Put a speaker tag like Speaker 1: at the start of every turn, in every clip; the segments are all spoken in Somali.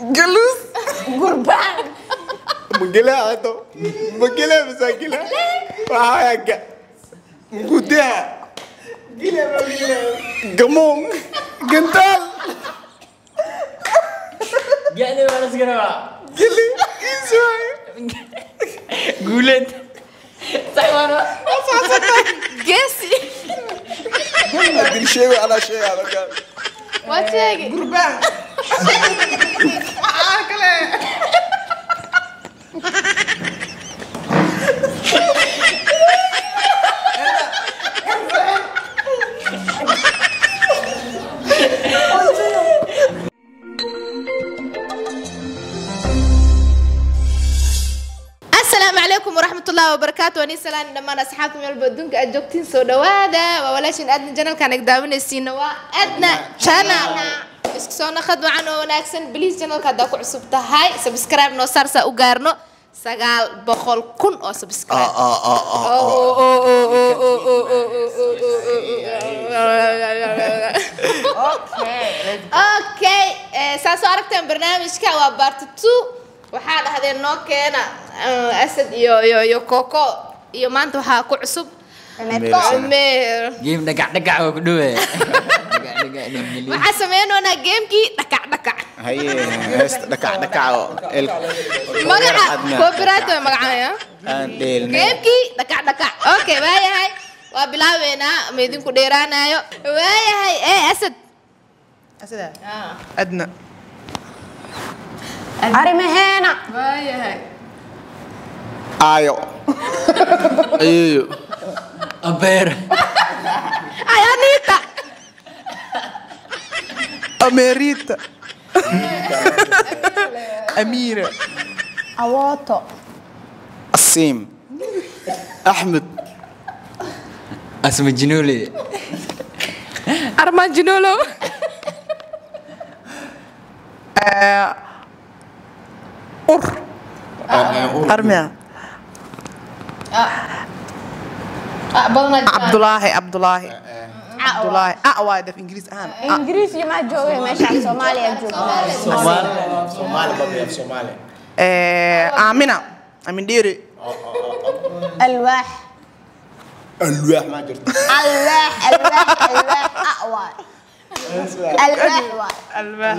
Speaker 1: Galus.
Speaker 2: Gurbaan.
Speaker 3: Mugila ato. Mugila masakila. Waxaa gudaha. Gila gila. Gamong. Gantal.
Speaker 4: Gani wala sigara.
Speaker 3: Gili. Iswaay.
Speaker 4: Guuled. Taiwan.
Speaker 2: Geesi.
Speaker 3: Hadii sheego ala sheega marka.
Speaker 2: Waa sheegi.
Speaker 1: Gurbaan. Waxaa kale.
Speaker 2: Asalaamu calaykum waraxmatullaahi wabarakaatu. Waan salaan dhammaan asxaabta meel walba adduunka aad joogtiin, soo dhawaada. Waa walaashin Adna channelkan ag daawanaysiina waa Adna Channel. Isku soo naqad wacan oo wanaagsan. Please channelka haddaa ku cusub tahay subscribe noo saar saa u gaarno 900,000 oo subscribe. Okay, saa soo aragteen barnaamijka waa part 2. Waxaa dhahdeen noo keena Asad iyo iyo iyo Koko iyo maanta waxaa ku cusub Cumeer.
Speaker 4: Game dhagac dhagac waa ku dhawaay. Dhagac dhagac dhagac.
Speaker 2: Waxaa sameynoonaa gamekii dhakac dhakac.
Speaker 3: Haye heesta dhakac dhakac oo el
Speaker 2: Magaca copyright waa magacaya.
Speaker 3: Aan dheelnay.
Speaker 2: Gamekii dhakac dhakac. Okay, waayahay. Waa bilaabeynaa, ma idinku dheeraanayo. Waayahay, Asad.
Speaker 1: Asada. Adna.
Speaker 5: Arrimaheena.
Speaker 2: Waayahay.
Speaker 3: Aayo.
Speaker 6: Ayeeyo.
Speaker 4: Abeer.
Speaker 2: Ay, Anita.
Speaker 1: Amerita. Amira.
Speaker 5: Awooto.
Speaker 3: Asiim.
Speaker 6: Axmed.
Speaker 4: Asma Jinule.
Speaker 2: Armaan Jinolo.
Speaker 1: Ur. Armiya.
Speaker 2: Badanaa.
Speaker 1: Cabdulaahi Cabdulaahi. Cabdulaahi. A waay daf Ingiriis ahaan.
Speaker 5: Ingiriis iyo maa joogay meeshaan, Soomaaliya joogay.
Speaker 3: Soomaali babiya Soomaali.
Speaker 1: Aamina. Amin Dheere.
Speaker 5: Alwaax.
Speaker 3: Alwaax ma jirto.
Speaker 5: Alwaax alwaax alwaax a waay. Alwaax waay.
Speaker 1: Alwaax.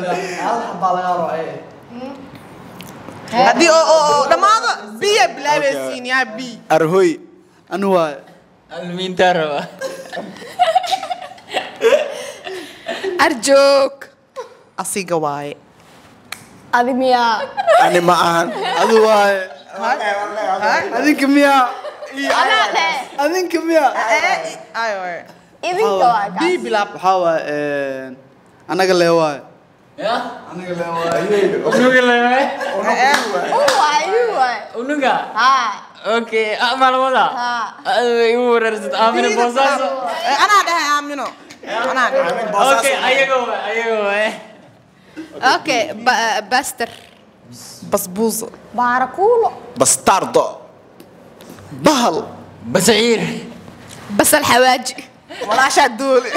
Speaker 1: Haddii oo dhammaada B ay bilaabaysiin yaa B.
Speaker 3: Arhoy.
Speaker 6: Anu waay.
Speaker 4: Almiinta raba.
Speaker 2: Arjoog.
Speaker 1: Asiga waaye.
Speaker 5: Adi miyaa.
Speaker 3: Ani ma ahan.
Speaker 6: Adu waay. Adinka miyaa?
Speaker 5: Anaa dheh.
Speaker 6: Adinka miyaa?
Speaker 1: Ay waay.
Speaker 5: Idinka waay
Speaker 1: B
Speaker 5: kaas.
Speaker 1: bilaab.
Speaker 6: Waxaa waay anaga lee waay.
Speaker 4: Ya?
Speaker 6: Anaga lee waay.
Speaker 4: Unuga lewe.
Speaker 5: U waay u waay.
Speaker 4: Unuga.
Speaker 5: Haa.
Speaker 4: Okay, ah malwada.
Speaker 5: Haa.
Speaker 4: Ay igu wareersad Aamina Boosaaso.
Speaker 1: Anaa dhahay Aamino. Anaa dhahay.
Speaker 4: Okay, ayaga waay, ayaga waay.
Speaker 2: Okay, Baster.
Speaker 1: Basbuuso.
Speaker 5: Baarakuulo.
Speaker 3: Bastardo.
Speaker 6: Bahal.
Speaker 4: Basaciir.
Speaker 2: Basal xawaaji.
Speaker 1: Walaashaa doole.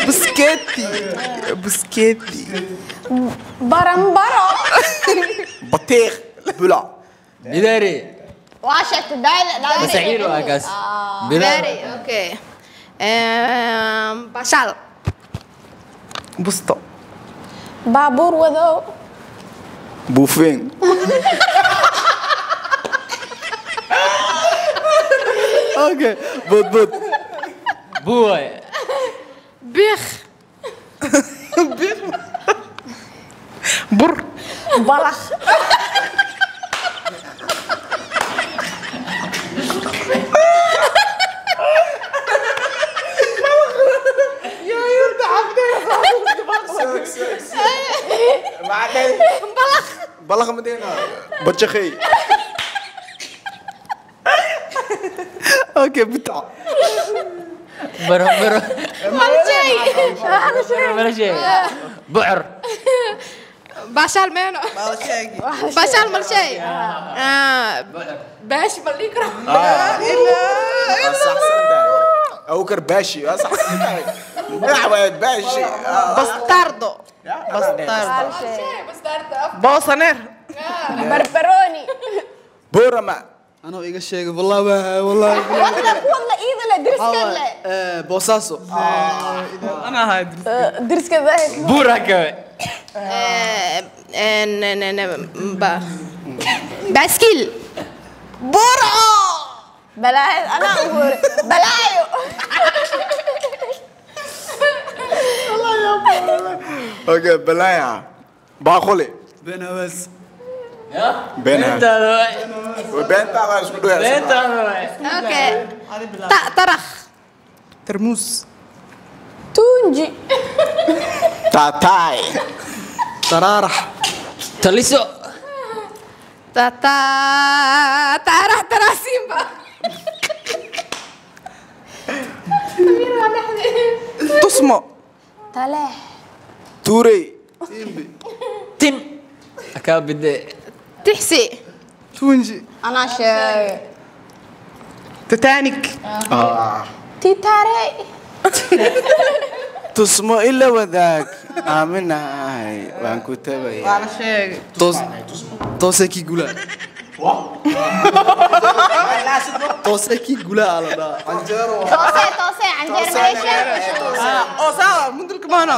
Speaker 1: Buskeeti. Buskeeti.
Speaker 5: Baranbaro.
Speaker 3: Batiiq. Bula.
Speaker 4: Bidaari.
Speaker 5: Waa sheegtay dayle dayle.
Speaker 4: Basaciir waa kaas. Bidaari.
Speaker 2: Bari, okay. Basal.
Speaker 1: Busto.
Speaker 5: Baabuur wadow.
Speaker 3: Buufeen.
Speaker 6: Okay. Bood bood.
Speaker 4: Buwaay.
Speaker 2: Bikh.
Speaker 1: Bur.
Speaker 5: Balakh.
Speaker 3: Balaq ma dheena. Bajaqey.
Speaker 6: Okay, bitac.
Speaker 4: Baranbaro.
Speaker 2: Malshay.
Speaker 4: Malshay. Bucur.
Speaker 2: Basal meeno. Basal malshay. Baash ma dhihi karo.
Speaker 3: Waa saxsan tahay. Abuukar Baashi waa sax. Magac waa Baashi.
Speaker 1: Bastardo. Bastardo. Boosaneer.
Speaker 5: Barbarooni.
Speaker 3: Boorama.
Speaker 6: Anoo iga sheegay wallahi waa wallahi.
Speaker 5: Wadla wadla iidale diriskale.
Speaker 6: Boosaaso.
Speaker 1: Ana ahay.
Speaker 5: Diriskada.
Speaker 4: Buuraka.
Speaker 2: Ba baaskiil.
Speaker 1: Burco.
Speaker 5: Balaayo anaa ugu hore. Balaayo.
Speaker 3: Okay, balaaya. Baaquli.
Speaker 6: Been hawaas.
Speaker 3: Been hawaas.
Speaker 4: Beentaada waay.
Speaker 3: Beentaada isku dhawaad.
Speaker 4: Beentaada waay.
Speaker 2: Okay. Tarakh.
Speaker 1: Tarmuus.
Speaker 5: Tunji.
Speaker 3: Taataay.
Speaker 6: Taraarax.
Speaker 4: Taliso.
Speaker 2: Tata taarax taraasiinba.
Speaker 1: Tusmo.
Speaker 5: Taleex.
Speaker 3: Tuurey.
Speaker 4: Tin. Akaa bide.
Speaker 2: Tixsi.
Speaker 6: Tunji.
Speaker 5: Anaa sheegay.
Speaker 1: Titanic.
Speaker 5: Titaarey.
Speaker 3: Tusmo ila wadaag. Aaminahay waan ku tabayaa.
Speaker 1: Waa la sheegay.
Speaker 6: Toos. Toosee kii gulaa. Toosee kii gulaa la dhahaa. Canjeero.
Speaker 5: Toosee toosee canjeer meesha.
Speaker 1: Oo saa mundulka maano.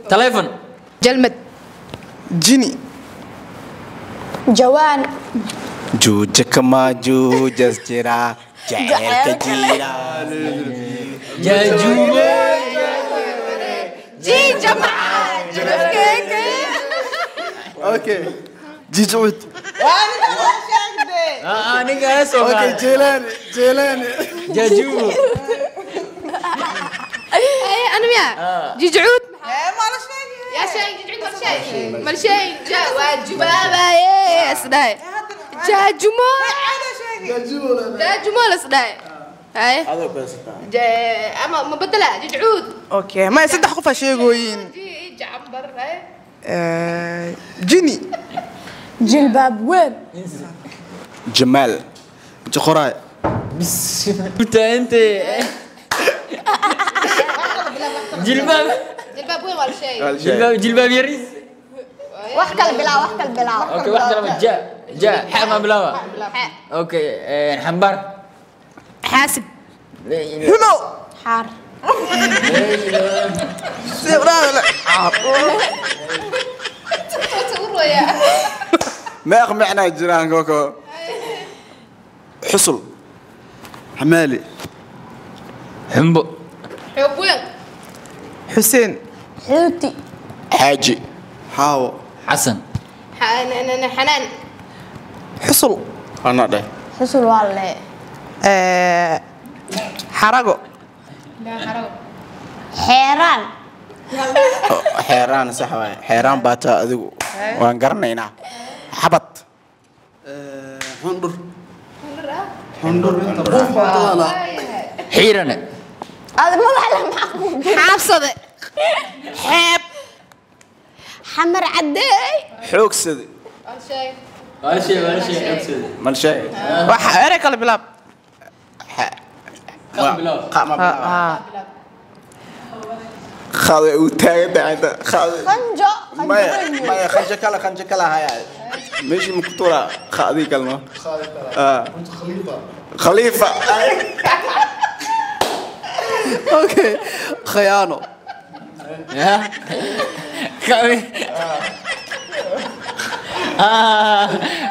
Speaker 4: Taleefon.
Speaker 2: Jalmad.
Speaker 1: Jini.
Speaker 5: Jawaan.
Speaker 3: Juuja kama juujas jira. Jaceylka jira.
Speaker 4: Jaajuubo.
Speaker 2: Jiija macaan.
Speaker 6: Okay. Jijuud.
Speaker 4: Ninka soo
Speaker 6: Okay,
Speaker 4: qaaday.
Speaker 6: Jeelaani. Jeelaani.
Speaker 4: Jaajuubo.
Speaker 2: أنا ميا. جيجعود.
Speaker 1: Ma la sheegay.
Speaker 2: يا شيخ جيجعود مال شيء مال شيء جا واجبابا يا سداي. جاجمو. جاجمو لسداي. هاي. أما ما بدلها جيجعود.
Speaker 1: Okay, ma saddex qof aa sheegooyin.
Speaker 2: جي جعبر هاي.
Speaker 1: Jini.
Speaker 5: Jilbaab weyn.
Speaker 3: Jamaal.
Speaker 6: Joqoraay.
Speaker 4: Inta inte. Jilbaab.
Speaker 2: جلباب وين ولا شيء.
Speaker 4: Jilbaab jilbaab yariis.
Speaker 5: Wax kale bilaaw wax kale bilaaw.
Speaker 4: Okay, wax kale ja ja xa ma bilaawa. Okay, xambaar.
Speaker 2: حاسب.
Speaker 1: Humo.
Speaker 5: Xaar.
Speaker 3: Meeq micnaa jiraan koko. Xusul.
Speaker 6: Xamaali.
Speaker 4: Xumbo.
Speaker 2: حب وين.
Speaker 1: Xuseen.
Speaker 5: Xuuti.
Speaker 3: Xaaji.
Speaker 6: Xaawo.
Speaker 4: Xasan.
Speaker 2: حنان.
Speaker 1: Xusul.
Speaker 3: Anaa dheh.
Speaker 5: Xusul waa le.
Speaker 1: Xarago.
Speaker 5: Xeeraan.
Speaker 3: Xeeraan sax waaye. Xeeraan baa taa adigu. Waan garanaynaa. Xabad.
Speaker 6: Xundhur. Xundhur inta buuf baa taqaanaa.
Speaker 4: Xiirane.
Speaker 5: Aad madaxa la maxaa ku jira.
Speaker 2: حافظة.
Speaker 1: Xeeb.
Speaker 5: Xamar cadeey.
Speaker 3: Xoogsade.
Speaker 2: شيء.
Speaker 4: Waa shay waa shay xogsade.
Speaker 3: Mal shay.
Speaker 1: Wax erey kale bilaab.
Speaker 4: Bilaab.
Speaker 3: Qama bilaab. Khade uu taagan tahay inta. Khade.
Speaker 5: Qanjo.
Speaker 3: Maya maya khanja kale khanja kale haya. Meeshii ma ku tuuraa khadii kalma. Khalifa.
Speaker 6: Okay. Khiyaano.
Speaker 4: Ya. Kami.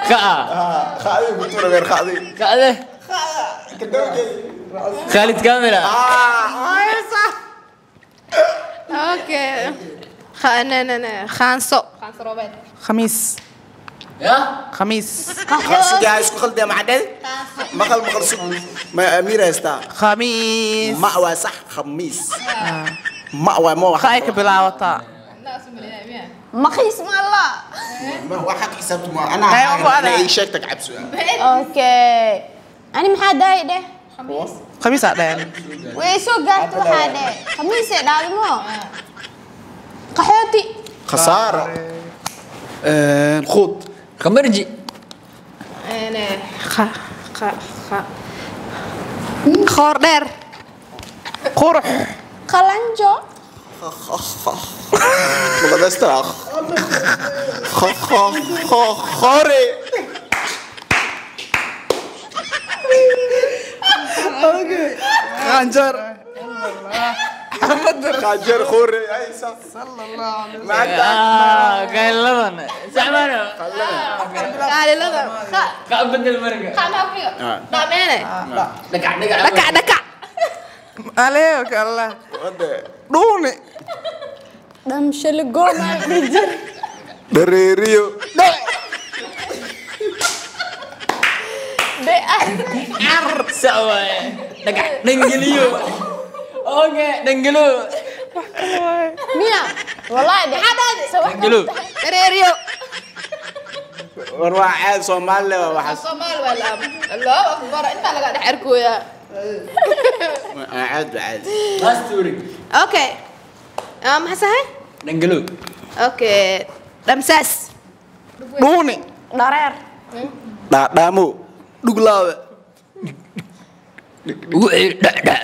Speaker 4: Ka.
Speaker 3: Khadii ku tuura weer khadii.
Speaker 4: Kaade. Khalid Kamera.
Speaker 2: اوكي. خانسو. خانسو روبيت.
Speaker 1: Khamiis.
Speaker 4: Ya.
Speaker 1: Khamiis.
Speaker 3: Khasigaa isku khaldee macdhe. Maqal maqal sug. Ma amiir haystaa.
Speaker 1: Khamiis.
Speaker 3: Ma waa sax khamiis. Ma waa ma wax.
Speaker 1: Xa ay ka bilaabataa.
Speaker 5: Maqiis ma Allah.
Speaker 3: Ma waxaad xisaabtu ma anaa.
Speaker 1: Hay, waa
Speaker 3: Ana
Speaker 1: adaa.
Speaker 3: ii sheegtag cabso.
Speaker 5: Okay. Ani maxaa daay dheh?
Speaker 1: Khamiis aa dhaheen.
Speaker 5: Way soo gaartay waxaa dheh. Khamiisay dhaadmo. Qaxooti.
Speaker 3: Khasaaro.
Speaker 6: Quud.
Speaker 4: Khamarji.
Speaker 2: أنا خ خ خ
Speaker 1: Qoor dheer. Qurux.
Speaker 5: Qalanjo.
Speaker 3: Muqadasta. Khore.
Speaker 6: Khanjar.
Speaker 3: Khanjar khore. Ay
Speaker 1: sallallahu alayhi wasallam.
Speaker 4: Qayladan. Saxmaano.
Speaker 2: Qaylada.
Speaker 4: Ka bedel marka.
Speaker 2: Qa ma ku dhameene.
Speaker 4: Dhagac dhagac.
Speaker 2: Dhakac dhakac.
Speaker 1: Aleek Allah. Dhuuni.
Speaker 5: Dhamshal gooma dhijir.
Speaker 3: Dareeriyo.
Speaker 4: Ar sawa. Dhagac dhangeliyo. Okay, dhangelo.
Speaker 5: Miya. Wallahi
Speaker 4: dhangelo.
Speaker 2: Dareeriyo.
Speaker 3: War waa caad Soomaali waa waxa.
Speaker 2: Soomaali waa laab. Allahu akbar inta laga dhex arkooya.
Speaker 3: Caad caad.
Speaker 4: Last story.
Speaker 2: Okay. Maxaa sahay?
Speaker 4: Dhangelo.
Speaker 2: Okay. Dhamsaas.
Speaker 1: Dhuuni.
Speaker 5: Dhareer.
Speaker 3: Dhaadhaamo.
Speaker 6: Dhuglaawe.
Speaker 4: Wixii dhac dhac.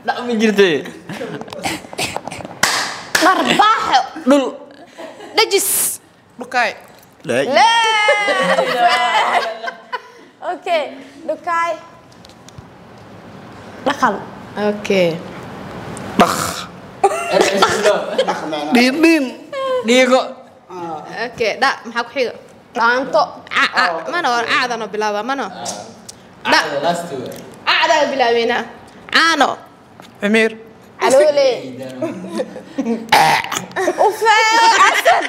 Speaker 4: Dhac ma jirtee.
Speaker 5: Dharbaaxo.
Speaker 4: Dhul.
Speaker 2: Dhajis.
Speaker 1: Dhukaay.
Speaker 5: Okay, dhukaay. Dhaqan.
Speaker 2: Okay.
Speaker 3: Dhaq.
Speaker 6: Dhiin.
Speaker 4: Dhiigo.
Speaker 2: Okay, dha maxaa ku xiga?
Speaker 5: Dhaanto.
Speaker 2: Mana war acdano bilaaba mana. Dha.
Speaker 4: Last two.
Speaker 2: Acdaa bilaabina. Caano.
Speaker 1: Cimiir.
Speaker 5: Caloole. Ufee asad.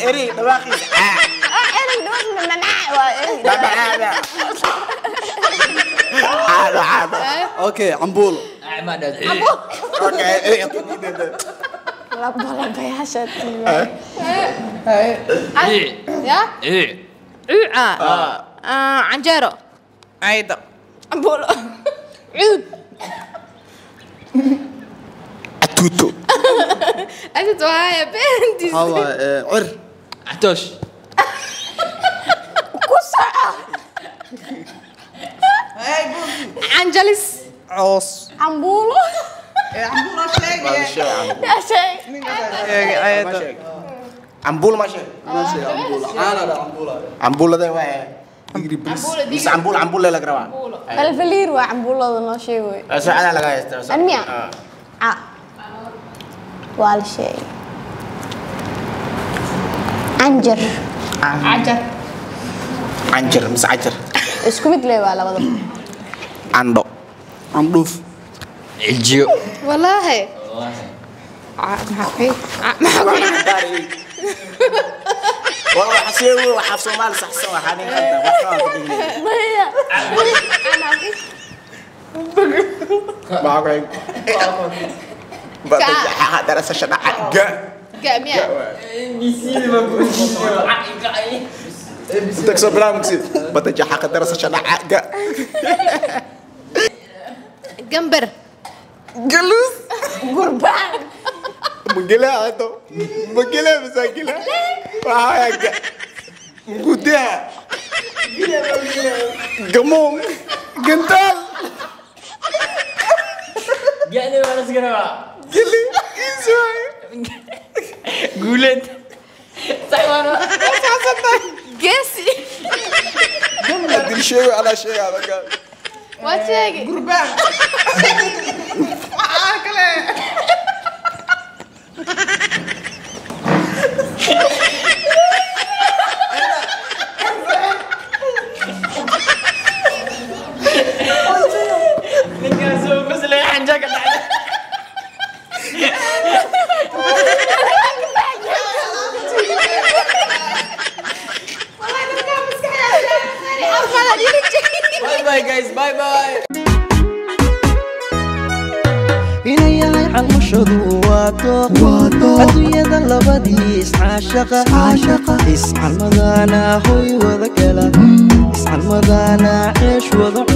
Speaker 3: Eri dhawaaqiisa.
Speaker 5: Eri dhawaaq mamnaa waa eri.
Speaker 3: Caado caado.
Speaker 6: Okay, cambuulo.
Speaker 4: Ma dhad.
Speaker 3: Okay.
Speaker 5: Laba labayaasha tiiba.
Speaker 2: Ya? Uca. Canjeero.
Speaker 1: Ayda.
Speaker 2: Cambuulo. Cuud.
Speaker 3: Atuto.
Speaker 2: Asad waaya beendiis.
Speaker 6: Waxaa waaye cir.
Speaker 4: Catoosh.
Speaker 5: Ku soco.
Speaker 2: Canjalis.
Speaker 1: Coos.
Speaker 5: Cambuulo.
Speaker 1: Cambuulo sheeg.
Speaker 5: Yaa sheeg.
Speaker 1: Ayda.
Speaker 3: Cambuul ma sheeg.
Speaker 6: Ma sheeg cambuulo. Caana la cambuulo.
Speaker 3: Cambuulada waa
Speaker 6: Digri bris.
Speaker 3: Mis cambuul cambuul laga rabaa.
Speaker 5: Falfaliir waa cambuulada noo sheegay.
Speaker 3: Su'aalaha laga haystaa.
Speaker 5: Anmiya. Ca. Waa la sheegay. Canjar.
Speaker 2: Cajar.
Speaker 3: Canjar mise cajar.
Speaker 5: Isku mid leh waa labadaba.
Speaker 3: Candho.
Speaker 6: Candhuuf.
Speaker 4: Cijiyo.
Speaker 2: Wallaahi. Maxaa ku maxaa ku
Speaker 3: Waa xasiyo waxa Soomaali saxsan waxa nin qaldan wax ka digay.
Speaker 5: Maya.
Speaker 3: Ma ku Ba darasa shadaca ga.
Speaker 2: Ga miya.
Speaker 4: ABC ma ku
Speaker 3: Inta bilaab mugsi. Batajaxa darasa shadaca ga.
Speaker 2: Gambar.
Speaker 1: Galus.
Speaker 5: Gurbaan.
Speaker 3: Mugila ato. Mugila masakila. Waxa ga. Gudaha. Gamoon. Gantaal.
Speaker 4: Gacni waa la iska rabaa.
Speaker 3: Geli. Iswaay.
Speaker 4: Guuleed. Saxmaano.
Speaker 2: Geesi.
Speaker 3: Hadii sheego ala sheega marka.
Speaker 2: Waa sheegi.
Speaker 1: Gurbaan. Waxaa kale.
Speaker 4: Ninkaas oo qoslay xanja ka dhacay. Bye bye guys, bye bye.
Speaker 7: Inayahay calmushadu waa dooq adduunyada labadii iscaashaqa iscalmadana hoy wada gala iscalmadana ceesh wada cuna.